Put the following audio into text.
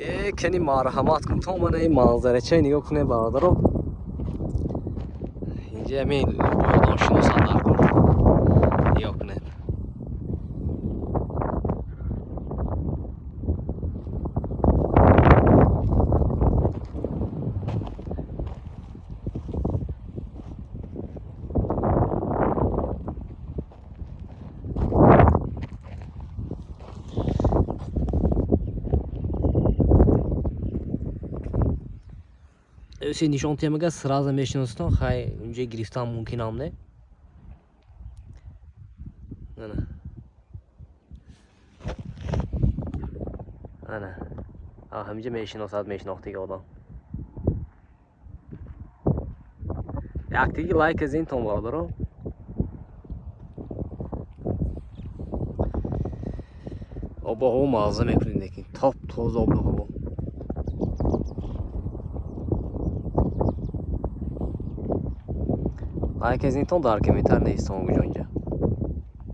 Э, кани марҳамат кун, то мана ин манзарачаи нигоҳ кунем, бародаро. Инҷа ҳамин любой одам шиносад дар кор. Нигоҳ кунед. Се нишон темага сразу мешиносатон, хай, унҷа гирифтан мумкинам не. Ана. Ана. А ҳаминҷа мешиносад, мешинохтиги одам. Яктиги лайк азинтон, бародаро. Обо ҳаво мағза мекунед, лекин топ тоза обу ҳаво. Лайк азинтон, дар комментар нависитон, куҷо инҷа.